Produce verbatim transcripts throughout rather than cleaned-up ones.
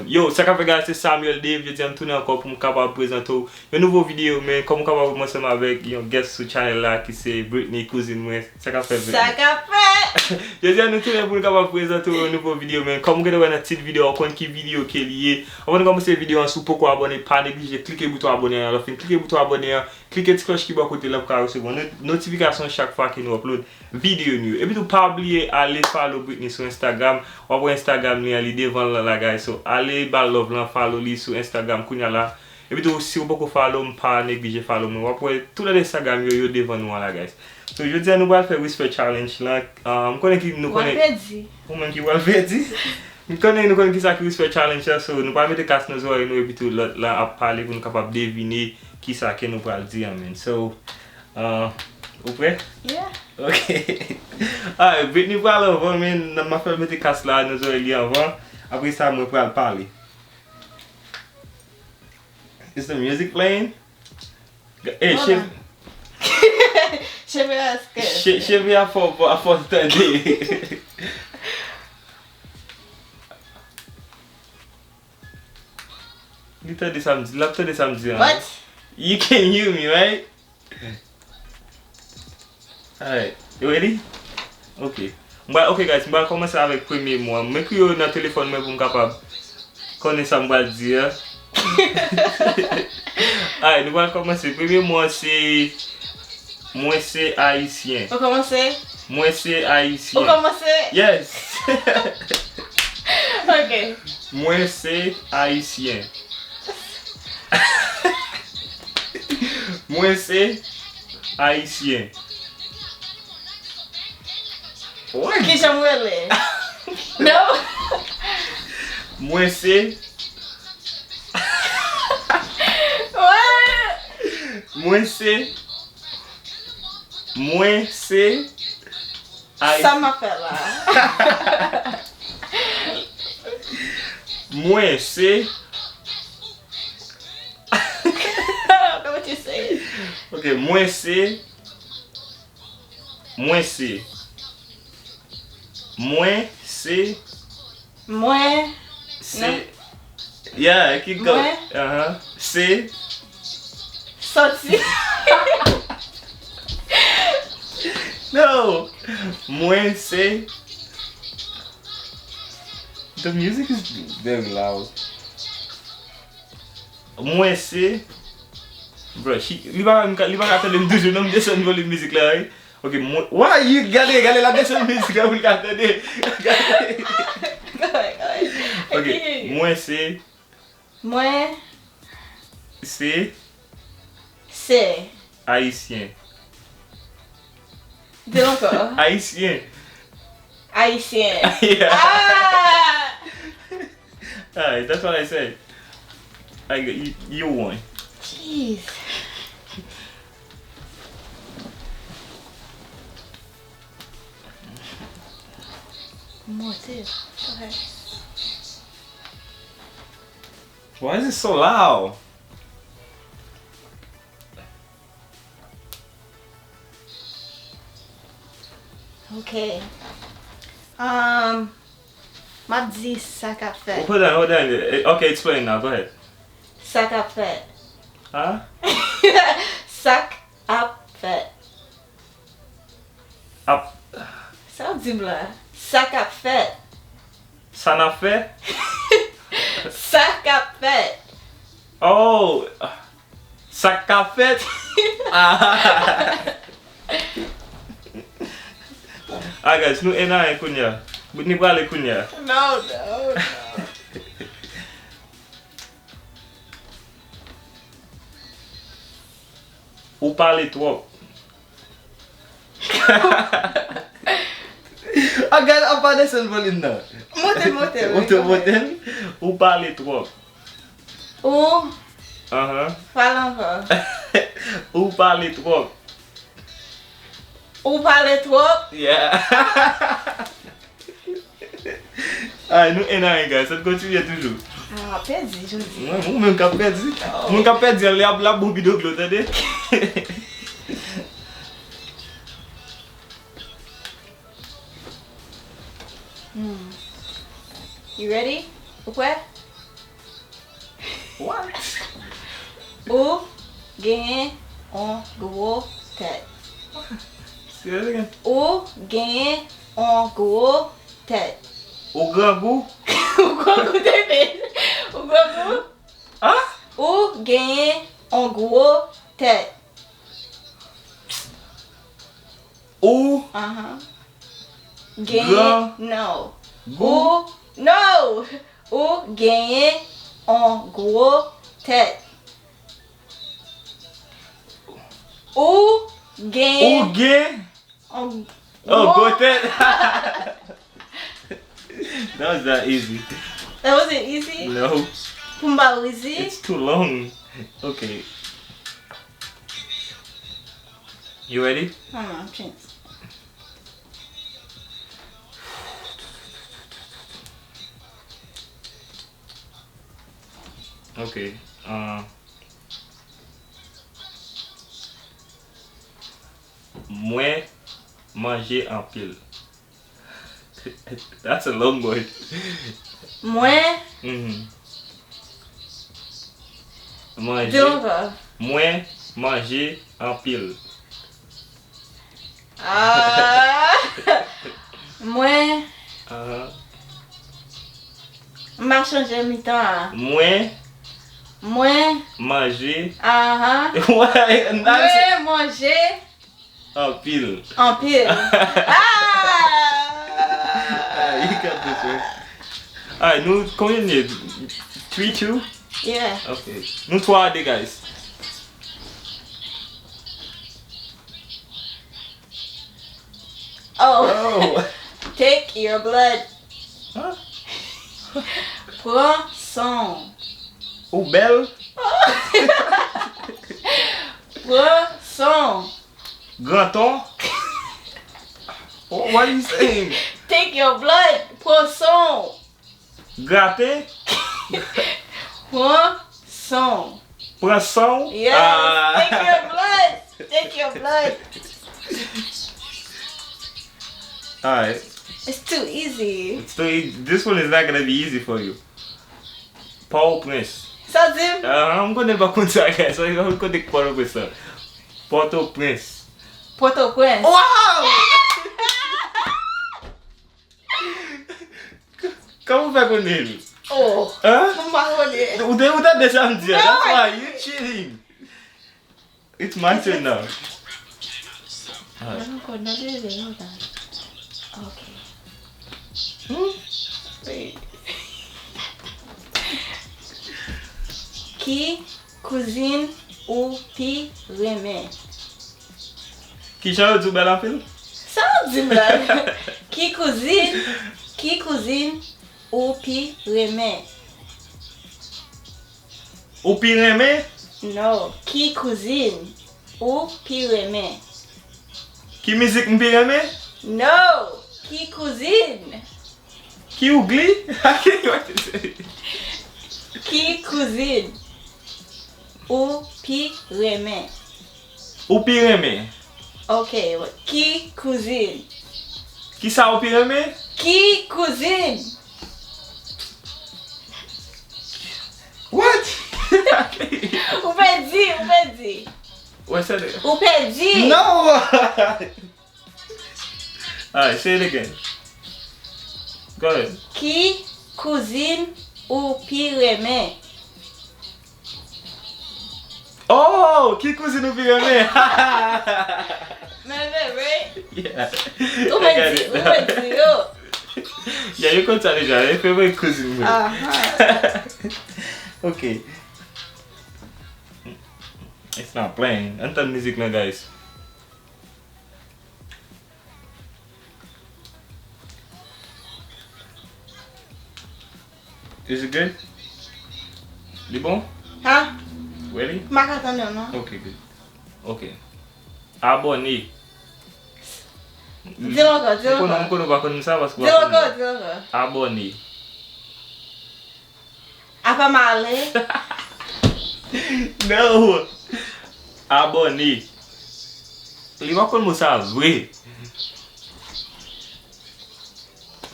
Yo, sa k ap fèt guys, se Samuel Dave. Jodi a m tounen ankò pou m kapab prezante w yon nouvo videyo, men kòm ou kapab wè m ansanm avèk yon guest sou channel la ki se Britney, kouzin mwen. Sa k ap fèt, Britney? Sa k ap fèt? Jodi a nou tounen pou nou kapab prezante w yon nouvo videyo, men kòm ou gentan wè nan tit videyo a, ou konn ki videyo ke li ye. Anvan nou kòmanse videyo an, si w poko abòne, pa neglije klike bouton abòne an. Lè w fin klike bouton abòne an, klike ti klòch ki bò kote la pou w ka resevwa not-, notifikasyon chak fwa ke nou upload videyo nou yo. Epi tou, pa bliye ale follow Britney sou Instagram. W ap wè Instagram li an, li devan l lan la, guys. So, ale ba l love lan, follow li sou Instagram kounya la. Epi tou, si w poko follow m, pa neglije follow mwen. W ap wè tout lòt Instagram yo, yo devan nou an la, guys. So, jodi a nou pral fè Whisper Challenge lan. Ah, m konnen ki nou konnen. W ap pèdi. Ou menm ki pral pèdi. M konnen nou konnen kisa ki Whisper Challenge lan, so nou pral mete kas nan zòrèy nou epi tou lòt lan ap pale pou nou kapab devine kisa ke nou pral di an, man. So, ah, ou prè? Yeah. Ok. Alright, Britney pral anvan, men m ap fè l mete kas la nan zòrèy li anvan. Apre sa, mwen pral pale. Is the music playing? Ey, cheve. Cheve a, cheve a fò, fò, fò tande. Li tande sa m di, l ap tande sa m di an. What? You can hear me, right? Alright. You ready? Ok. M pral, ok, guys, m pral kòmanse avèk premye mo an. M ekri yo nan telefòn mwen pou m kapab konnen sa m pral di a. Alright, nou pral kòmanse. Premye mo an se, mwen se ayisyen. Ou kòmanse? Mwen se ayisyen. Ou kòmanse? Yes. Ok. Mwen se ayisyen. Mwen se ayisyen. Kijan m rele? Non. Mwen se. Mwen se. Mwen se. Sa m ap fè la? Mwen se. Kòman ti se? Ok, mwen se. Mwen se. Mwen se. Mwen. Se. Non. Yeah, keep going. Mwen. Aha. Se. Soti. No. Mwen se. The music is very loud. Mwen se. Bro, li pa, li pa ka tande m toujou, non, m desann volim mizik la, wi. Ok, mwen, why you, gade, gade, l ap desann mizik la pou l ka tande. Gade. Ok, mwen se. Mwen. Se. Se. Ayisyen. Di l ankò. Ayisyen. Ayisyen. Yeah. Ah! Alright, that's what I said. I got you, you won. Jeez. Monte. Go ahead. Why is it so loud? Ok. Um, m ap di sa k ap fèt. Hold on, hold on. Eh, ok, explain now. Go ahead. Sa k ap fèt. Huh? Sa k ap fèt. Ap. Sa w di m la? Sa k ap fèt. Sa n ap fè? Sa k ap fèt. Oh! Sa k ap fèt? Ah. Ah, guys, nou en a en kounye a. Britney prale kounye a. No, no, no. Ou pale twòp. Ah, gad, apa desann volim nan. Monte, monte, wi, monte, monte. Ou pale twòp. Ou. Ahan. Pale ankò. Ou pale twòp. Ou pale twòp. Yeah. Ay, nou en a en, guys. Sa kontinye toujou. Ah, pèdi, jodi. Mwen, ou menm k ap pèdi. Oh. Moun k ap pèdi an, l ap, l ap bon pidoglo, tande? Hmm. You ready? Ou prè? What? Ou genyen on gwo tèt. Say that again. Ou genyen on gwo tèt. Ou grangou? Ou grangou, David. Ou grangou? Hein? Ou genyen on gwo tèt. Ou Aham. Genyen, gran no. Gou? Ou, no. Ou genyen on gwo tèt. Ou genyen Ou gen on Oh, gwo gwo tèt. That was not easy. That wasn't easy? No. Pou m ba w easy? It's too long. Okay. You ready? Hold on, I'm changing. Okay. Uh, mwen manje anpil. That's a long word. Mwen Mhm. Manje. Di l ankò. Mwen manje anpil. Ah. Mwen Ahan. M pa chanje mitan an. Mwen Mwen manje. Ahan. Why? Mwen manje. Anpil. Anpil. Ah! Ah, you got this, right? Alright, nou, konbyen n ye? Three two? Yeah. Okay. Nou twa a de, guys. Oh. Oh. Take your blood. Huh? Pran san w. Ou bèl? Pran san w. Granton? Wha-, what are you saying? Take your blood. Pran san w. Graten? Pran san w. Pran san w? Yes. Ah. Take your blood. Take your blood. Alright. It's too easy. It's too easy. This one is not gonna be easy for you. Pòtoprens. Sa w di m? Ah, m konnen l pa konn sa, guys. Sa w konnen k Pòtoprens la. Pòtoprens. Pòtoprens. Wow! Kòman w fè konnen l? Oh. Hein? M pa konnen. Ou te, ou tande sa m di a? No, that's why you cheating. It's my turn now. Alright. Mwen ankò nan leve yo la. Ok. Hmm? Wait. Ki kouzin ou pi renmen? Kijan yo di w bèl anpil? Sa w di m la? Ki kouzin, ki kouzin ou pi renmen? Ou pi renmen? No, ki kouzin ou pi renmen? Ki mizik m pi renmen? No, ki kouzin? Ki ougli? Ki kouzin ou pi renmen? Ou pi renmen? Ok, ki kouzin? Kisa ou pi renmen? Ki kouzin? What? Ou pèdi, ou pèdi. Wè, sè de. Ou pèdi. No! Alright, say it again. Go ahead. Ki kouzin ou pi renmen? Oh, ki kouzin ou pi renmen? Men, men, men. Yeah. Ou mèt di, ou mèt di yo. Yeah, yo konn sa deja. E fè mwen kouzin mwen. Aha. Ok. It's not playing. Ann tann mizik lan, guys. Is it good? Li bon? Ha? Ready? M pa ka tande w, non. Ok, good. Ok. Abòne. Di l ankò, di l ankò. M konnen, m konnen w pa konn sa paske w pa konn. Di l ankò, di l ankò. Abòne. Apa m ale? No! Abòne. Li pa konn mo sa vre.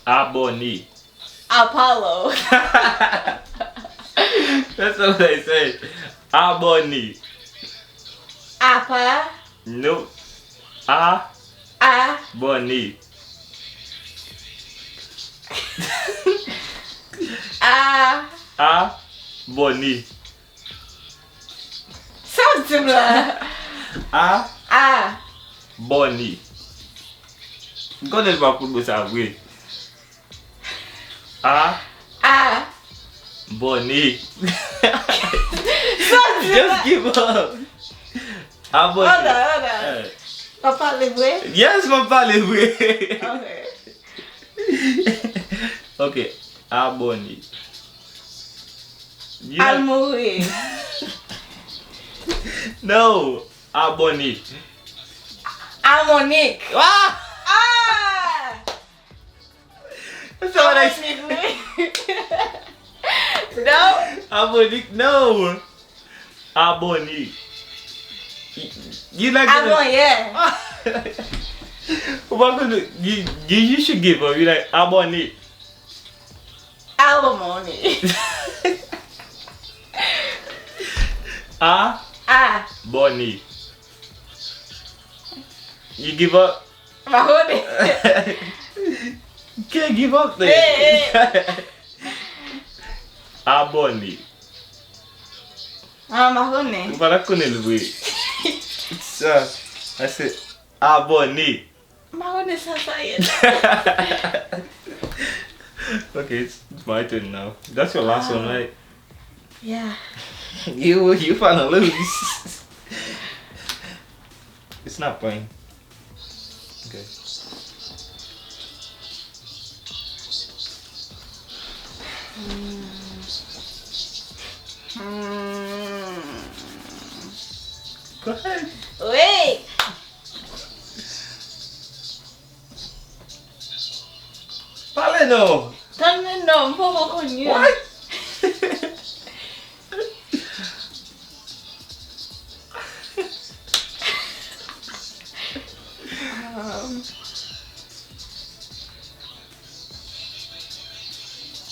Abòne. Apollo. That's What I say? Abòne. Apa. No. A. A. Bòne. A. A. Bòne. Sa w di m la? A. A. Bòne. M konnen l pa pou mo sa vre. A. A. Bòne. Sa w di m Just la? Give up. Abòne. Hold on, hold on. Eh. W ap pale vre? Yes, m ap pale vre. Ok. Ok, abòne. You Al know- mouri. No, abòne. Amonik. Ah! Ah! That's not what I Amonik, wi. No. Abòne, no. Abòne. You like Abon, yeah. Ou pa konn, you, you, you should give up. You like abòne. Amonik. A. A. Bòne. You give up? Mahone. Can't give up then. Hey, hey. Abòne. Ah, Mahone. Ou pa ta konnen l vre. Sa, I said, abòne. Mahone sa sa ye. Okay, it's my turn now. That's your last one, Ah. Right? Yeah. You, you finna lose. It's not playing. Okay. Hmm. Go ahead. Wait. Pale non. Tann men non, m poko konn yo. What? Um,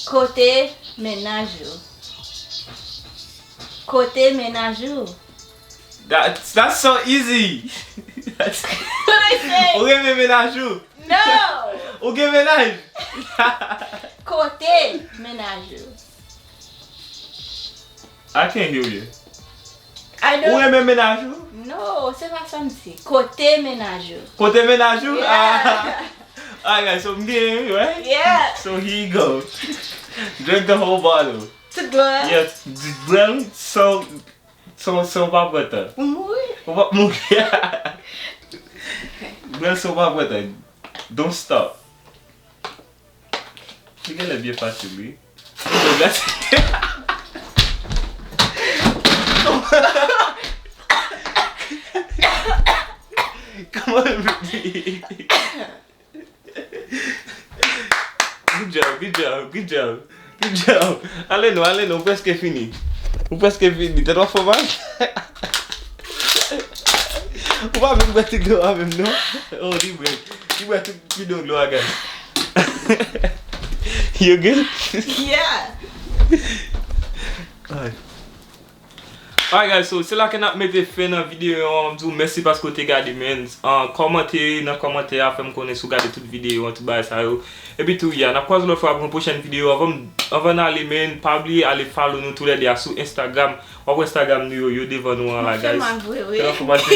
Kote mennaj ou? Kote mennaj ou? That's, that's so easy. That's, What I say? ou renmen mennaj ou? No! Ou gen mennaj? Kote mennaj ou? I can't hear you. I Ou don't... renmen mennaj ou? No, se pa sa m di. Kote mennaj ou? Kote mennaj ou? Yeah. Ah. Alright, so m gen, right? Yeah. So here you go. Drink the whole bottle. Tout dlo a? Yes, bwè l san, san, san w pa pran tan. Ou mouri? Ou p ap mouri. Bwè l san w pa pran tan. Don't stop. Li genlè byen fasil, wi. Kòman l di? Good job, good job, good job, good job. Ale non, ale non, ou prèske fini. Ou prèske fini. Tèt w ap fè w mal. Ou pa menm bwè tout dlo a menm non. Oh, li bwè. Li bwè tout bidon dlo a, guys. You good? Yeah. Alright. Alright guys, so se la ke n ap mete fen nan videyo an. M di w mèsi paske w te gade, man. An, kòmante nan kòmantè a, fè m konnen si w gade tout videyo an, tout bagay sa yo. Epi tou, ya, n ap kwaze lòt fwa pou yon pwochèn videyo. Anvan m, anvan n ale, man, pa bliye ale follow nou toulède a sou Instagram. W ap wè Instagram nou yo, yo devan nou an la, Mwen fè guys. mal vre, wi. Fè nan fòmatè.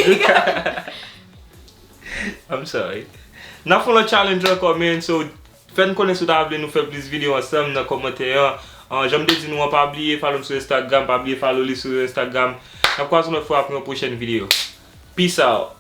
I'm sorry. N ap fè yon lòt challenge ankò, man. So, fè n konnen si w ta vle nou fè plis videyo ansanm nan kòmantè an. An, jan m te di nou an, pa bliye follow m sou Instagram, pa bliye follow li sou Instagram. N ap kwaze yon lòt fwa pou yon pwochèn videyo. Peace out.